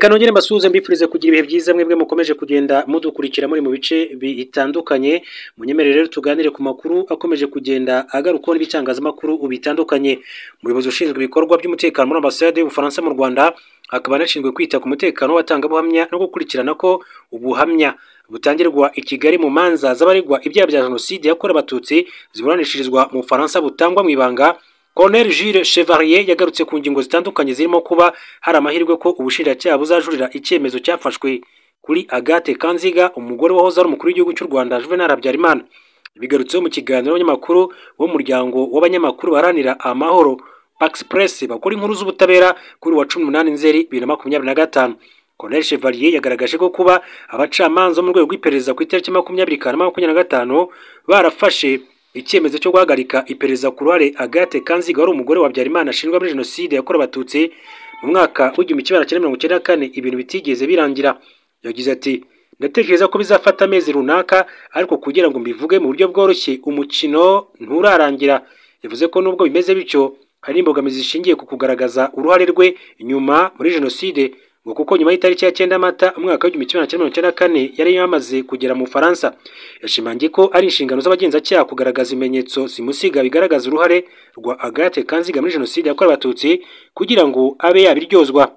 Reka nongere mbasuhuze mbifurize kugira ibihe byiza mwebwe mukomeje kugenda mudukurikira muri mu bice bitandukanye. Munyemerere rero tuganire ku makuru akomeje kugenda agarukwaho n'ibitangazamakuru bitandukanye. Umuyobozi ushinzwe ibikorwa by'umutekano muri Ambasade y'Ubufaransa mu Rwanda akaba anashinzwe kwita ku mutekano w'abatangabuhamya no gukurikirana ko ubuhamya butangirwa i Kigali mu manza z'abaregwa ibyaha bya Jenoside yakorewe Abatutsi ziburanishirizwa mu Bufaransa butangwa mu ibanga. Colonel Jules Chevalier yagarutse ku ngingo zitandukanye zirimo kuba hari amahirwe ko ubushinjacyaha buzajurira icyemezo cyafashwe kuri Agathe Kanziga, umugore wahoze ari umukuru w'igihugu cy'u Rwanda Juvenal Habyarimana. Bigarutseho mu kiganiro n'abanyamakuru b'umuryango w'abanyamakuru baharanira amahoro Pax Press bakora inkuru z'ubutabera kuri wa 18 Nzeri 2025. Colonel Chevalier yagaragaje ko kuba abacamanza bo mu rwego rw'iperereza ku itariki 20 Kanama 2025 barafashe icyemezo cyo guhagarika iperereza ku ruhare Agathe Kanziga wari umugore wa Habyarimana ashinjwa muri Jenoside yakorewe Abatutsi mu mwaka w'1994 ibintu bitigeze birangira. Yagize ati: "Ndatekereza ko bizafata amezi runaka, ariko kugira ngo mbivuge mu buryo bworoshye, umukino nturarangira." Yavuze ko nubwo bimeze bityo hari imbogamizi zishingiye ku kugaragaza uruhare rwe nyuma muri Jenoside, ngo kuko nyuma y'itariki ya 9 Mata umwaka w'1994 yari yamaze kugera mu Bufaransa. Yashimangiye ko ari inshingano z'abagenzacyaha kugaragaza ibimenyetso simusiga bigaragaza uruhare rwa Agathe Kanziga muri Jenoside yakorewe Abatutsi kugira ngo abe yabiryozwa.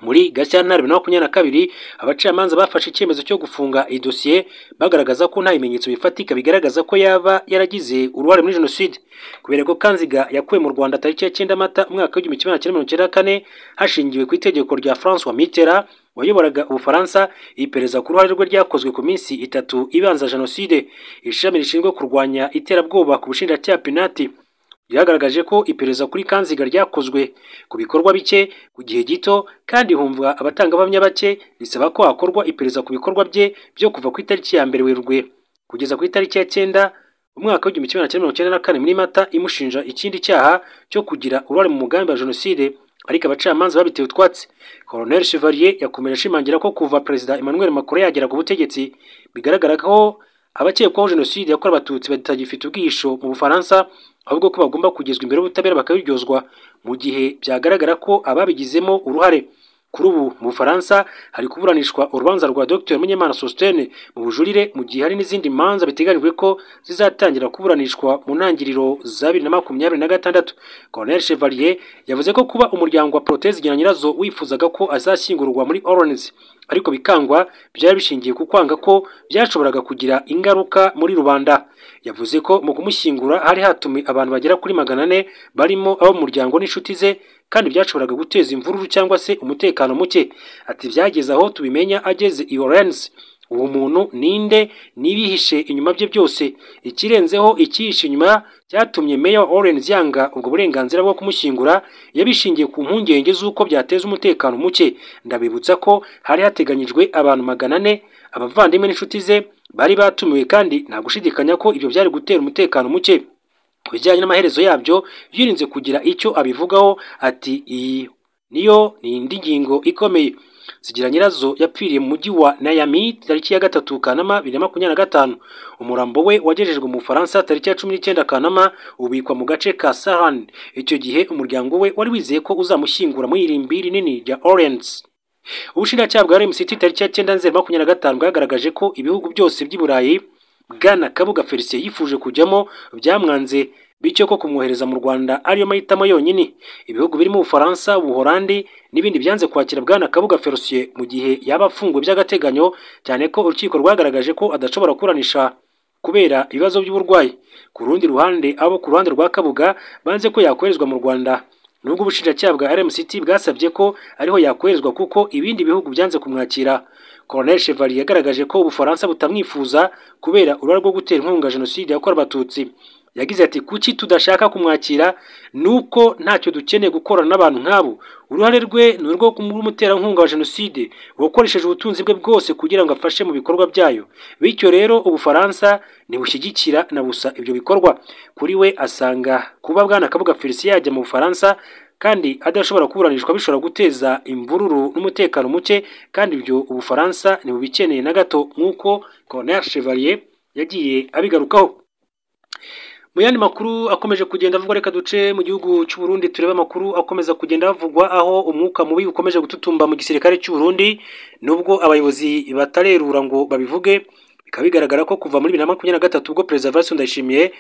Muri Gashyantare 2022 abacamanza bafashe icyemezo cyo gufunga iyi dosiye bagaragaza ko nta bimenyetso bifatika bigaragaza ko yaba yaragize uruhare muri Jenoside. Kubera ko Kanziga yakuwe mu Rwanda tariki ya 9 Mata umwaka w'1994 hashingiwe ku itegeko rya François Mitterrand wayoboraga Ubufaransa, iperereza ku ruhare rwe ryakozwe ku minsi itatu ibanza Jenoside. Ishami rishinzwe kurwanya iterabwoba ku bushinjacyaha Pinati ryagaragaje ko iperereza kuri Kanziga ryakozwe ku bikorwa bike ku gihe gito kandi humvwa abatangabuhamya bake, risaba ko hakorwa iperereza ku bikorwa bye byo kuva ku itariki ya 1 Werurwe kugeza ku itariki ya 9 umwaka w'1994 muri Mata, imushinja ikindi cyaha cyo kugira uruhare mu mugambi wa Jenoside, ariko abacamanza babitewe utwatsi. Colonel Chevalier yakomeje ashimangira ko kuva Perezida Emmanuel Macron yagera ku butegetsi bigaragara ko abakekwaho Jenoside yakorewe Abatutsi batagifite ubwihisho mu Bufaransa, ahubwo ko bagomba kugezwa imbere y'ubutabera bakabiryozwa mu gihe byagaragara ko ababigizemo uruhare. Kuri ubu mu Bufaransa hari kuburanishwa urubanza rwa Dr Munyemana Sostene mu bujurire, mu gihe hari n'izindi manza biteganyijwe ko zizatangira kuburanishwa mu ntangiriro za 2026. Colonel Chevalier yavuze ko kuba umuryango wa Protais Zigiranyirazo wifuzaga ko azashyingurwa muri Orleans ariko bikangwa byari bishingiye ku kwanga ko byashoboraga kugira ingaruka muri rubanda. Yavuze ko mu kumushyingura hari hatumiwe abantu bagera kuri 400 barimo abo mu muryango n'inshuti ze, kandi byashoboraga guteza imvururu cyangwa se umutekano muke. Ati: "Byageze aho tubimenya ageze i Orleans. Uwo muntu ninde nibihishe inyuma bye byose? Ikirenzeho icyihishe inyuma cyatumye Meya wa Orleans yanga ubwo burenganzira bwo kumushyingura yabishingiye ku mpungenge z'uko byateza umutekano muke. Ndabibutsa ko hari hateganyijwe abantu 400 abavandimwe n'inshuti ze bari batumiwe, kandi nta gushidikanya ko ibyo byari gutera umutekano muke." Ku bijyanye n'amaherezo yabyo yirinze kugira icyo abivugaho, ati: "Iyi niyo ni indi ngingo ikomeye." Zigiranyirazo yapfiriye mu mujyi wa Miami tariki ya 3 Kanama 2025. Umurambo we wagejejwe mu Bufaransa tariki ya 19 Kanama ubikwa mu gace ka Saran. Icyo gihe umuryango we wari wizeye ko uzamushyingura mu irimbi rinini rya Orleans. Ubushinjacyaha bwa RMCT tariki ya 9 Nzeri 2025 bwagaragaje ko ibihugu byose by'i Burayi Bwana Kabuga Felicien yifuje kujyamo byamwanze, bityo ko kumwohereza mu Rwanda ariyo mahitamo yonyine. Ibihugu birimo Ubufaransa, Ubuholandi n'ibindi byanze kwakira Bwana Kabuga Felicien mu gihe yaba afunguwe by'agateganyo, cyane ko urukiko rwagaragaje ko adashobora kuburanisha kubera ibibazo by'uburwayi. Ku rundi ruhande, abo ku ruhande rwa Kabuga banze ko yakoherezwa mu Rwanda, nubwo ubushinjacyaha bwa RMCT bwasabye ko ariho yakoherezwa kuko ibindi bihugu byanze kumwakira. Colonel Chevalier yagaragaje ko Ubufaransa butamwifuza kubera uruhare rwo gutera inkunga Jenoside yakorewe Abatutsi. Yagize ati: "Kuki tudashaka kumwakira? Nuko ntacyo dukeneye gukorana n'abantu nk'abo. Uruhare rwe ni urwo umuterankunga wa Jenoside wakoresheje ubutunzi bwe bwose kugira ngo afashe mu bikorwa byayo. Bityo rero Ubufaransa ntibushyigikira na busa ibyo bikorwa." Kuri we asanga kuba Bwana Kabuga Felicien yajya mu Bufaransa kandi adashobora kuburanishwa bishobora guteza imvururu n'umutekano muke, kandi ibyo Ubufaransa ntibubikeneye na gato, nk'uko Colonel Chevalier yagiye abigarukaho. Mu yandi makuru akomeje kugenda avugwa, reka duce mu gihugu cy'u Burundi turebe amakuru akomeza kugenda avugwa, aho umwuka mubi ukomeje gututumba mu gisirikare cy'u Burundi, nubwo abayobozi batarerura ngo babivuge. Bikaba bigaragara ko kuva muri 2023 ubwo Perezida Evariste Ndayishimiye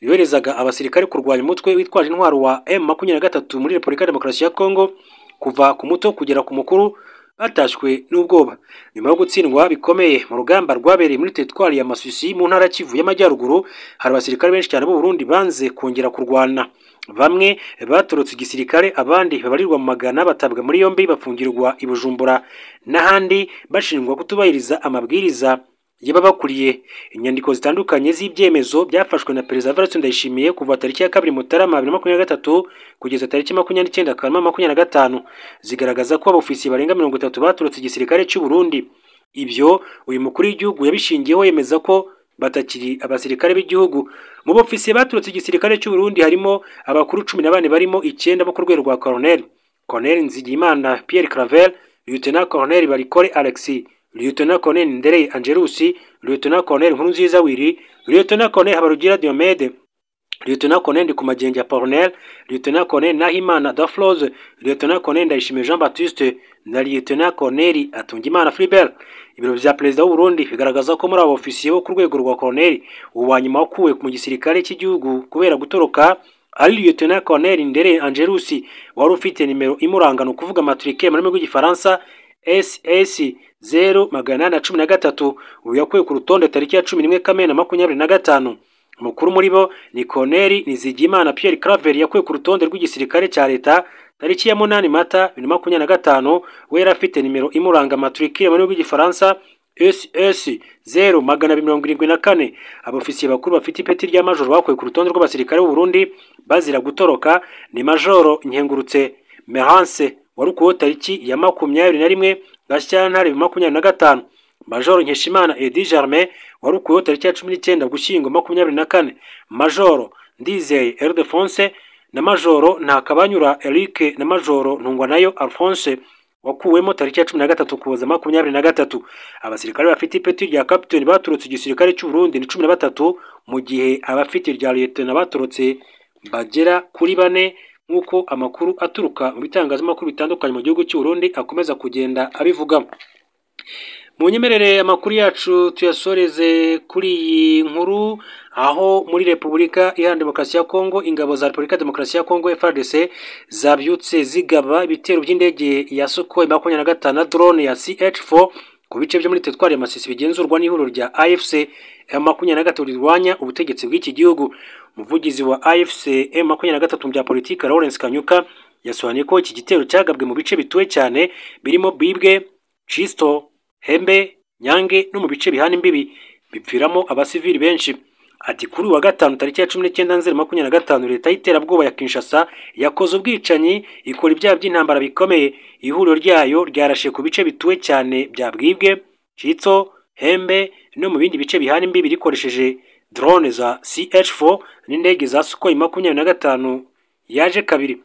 yoherezaga abasirikare kurwanya umutwe witwaje intwaro wa M23 muri Repubulika ya Demokarasi ya Kongo, kuva ku muto kugera ku mukuru batashywe n'ubwoba nyuma yo gutsindwa bikomeye mu rugamba rwabereye muri teritwari ya Masisi mu ntara Kivu y'Amajyaruguru. Hari abasirikare benshi cyane b'u Burundi banze kongera kurwana, bamwe batorotse igisirikare, abandi babarirwa mu magana batabwa muri yombi bafungirwa i Bujumbura n'ahandi bashinjwa kutubahiriza amabwiriza y'ababakuriye. Inyandiko zitandukanye z'ibyemezo byafashwe na Perezida Evariste Ndayishimiye kuva tariki ya 2 Mutarama 2023 kugeza tariki 29 Kanama 2025 zigaragaza ko abofisiye barenga 30 baturutse igisirikare cy'u Burundi. Ibyo uyu mukuru w'igihugu yabishingiyeho yemeza ko batakiri abasirikare b'igihugu. Mu bofisiye baturutse igisirikare cy'u Burundi harimo abakuru 14 barimo 9 bo ku rwego rwa Colonel, Colonel Nzigiyimana Pierre Claver, Lieutenant Colonel Barikore Alexis, Lieutenant Colonel Ndereye Angelus, Lieutenant Colonel Nkurunziza Willy, Lieutenant Colonel Habarugira Diomede, Lieutenant Colonel Ndikumagenge Apollinaire, Lieutenant Colonel Nahimana Dafroze, Lieutenant Colonel Ndayishimiye Jean Baptiste na Lieutenant Colonel Atungimana Philibert. Ibiro vya Perezida w'u Burundi bigaragaza ko muri abo ofisiye bo ku rwego rwa Colonel, uwa nyuma wakuwe mu gisirikare cy'igihugu kubera gutoroka ari Lieutenant Colonel Ndereye Angelus, wari ufite nimero imuranga, ni ukuvuga matricule mu rurimi rw'igifaransa SS 0813. Ubu yakuwe ku rutonde tariki ya 11 Kamena 2025. Mukuru muri bo ni Colonel Nizigiyimana Pierre Claver, yakuwe ku rutonde rw'igisirikare cya leta tariki ya 8 Mata 2025. We yari afite nimero imuranga matricule mu rurimi rw'igifaransa SS 0274. Abofisiye bakuru bafite ipeti rya majoro bakuwe ku rutonde rw'abasirikare b'u Burundi bazira gutoroka ni Majoro Nkengurutse Merance warukuweho tariki ya 21 Gashyantare 2025, Majoro Nkeshimana Edi Germain warukuweho tariki ya 19 Ugushyingo 24, Majoro Ndizeye Ildefonse na Majoro Ntakabanyura Eric na Majoro Ntungwanayo Alphonse wakuwemo tariki ya 13 Ukuboza 2023. Abasirikare bafite ipeti rya kapiteni baturutse igisirikare cy'u Burundi ni 13, mu gihe abafite irya lieutenant baturutse bagera kuri 4, nk'uko amakuru aturuka mu bitangazamakuru bitandukanye mu gihugu cy'u Burundi akomeza kugenda abivuga. Mu nyemerere amakuru yacu tuyasoreze kuri iyi nkuru, aho muri Repubulika Iharanira Demokarasi ya Kongo ingabo za Repubulika Demokarasi ya Kongo FARDC zabyutse zigaba ibitero by'indege ya Sukhoi 25 na drone ya CH4 ku bice byo muri teritwari ya Masisi bigenzurwa n'ihuriro rya AFC M23 rirwanya ubutegetsi bw'iki gihugu. Umuvugizi wa AFC M23 mu bya politiki Lawrence Kanyuka yasobanuye ko iki gitero cyagabwe mu bice bituwe cyane birimo Bibwe, Chisto, Hembe, Nyange no mu bice bihana imbibi, bipfiramo abasivili benshi. Ati kuri wa gatanu tariki ya 19 Nzeri 2025 leta y'iterabwoba ya Kinshasa yakoze ubwicanyi, ikora ibyaha by'intambara bikomeye. Ihuriro ryayo ryarashe ku bice bituwe cyane bya Bwibwe, Chitso, Hembe no mu bindi bice bihana imbibi rikoresheje drone za CH4 n'indege za Sukhoi 25 yaje kabiri.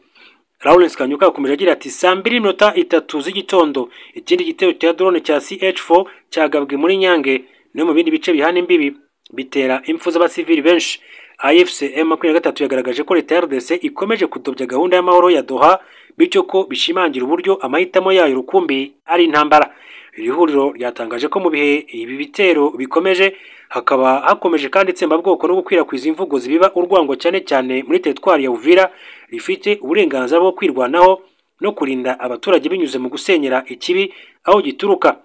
Lawrence Kanyuka yakomeje agira ati saa 2:03 z'igitondo ikindi gitero cya drone cya CH4 cyagabwe muri Nyange no mu bindi bice bihana imbibi bitera impfu z'abasivili benshi. AFC M23 yagaragaje ko leta ya RDC ikomeje kudobya gahunda y'amahoro ya Doha, bityo ko bishimangira uburyo amahitamo yayo rukumbi ari intambara. Iri huriro ryatangaje ko mu bihe ibi bitero bikomeje hakaba hakomeje kandi itsembabwoko no gukwirakwiza imvugo zibiba urwango cyane cyane muri teritwari ya Uvira, rifite uburenganzira bwo kwirwanaho no kurinda abaturage binyuze mu gusenyera ikibi aho gituruka.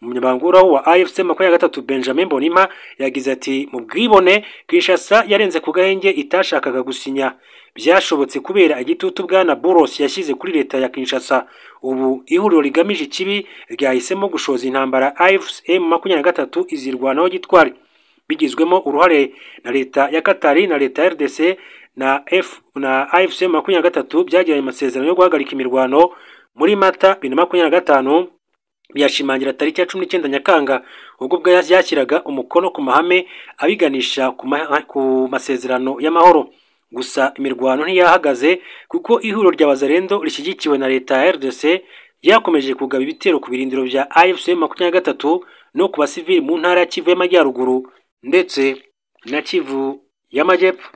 Umunyamabanga wa AFC 23 Benjamin Bonima yagize ati mu bwibone Kinshasa yarenze ku gahenge itashakaga gusinya, byashobotse kubera igitutu bwana Boros yashyize kuri leta ya Kinshasa. Ubu ihuriro rigamije ikibi ryahisemo gushoza intambara AFC 23 izirwanaho gitwari, bigizwemo uruhare na leta ya Katari na leta ya RDC na AFC 23 byagiranye amasezerano yo guhagarika imirwano muri Mata 2025, byashimangira tariki ya 19 Nyakanga ubwo byashyiraga umukono ku mahame abiganisha ku masezerano y'amahoro. Gusa imirwano ntiyahagaze kuko ihuriro rya Wazalendo rishyigikiwe na leta ya RDC ryakomeje kugaba ibitero ku birindiro bya AFC 23 no ku basivili mu ntara ya Kivu y'Amajyaruguru ndetse na Kivu y'Amajyepfo.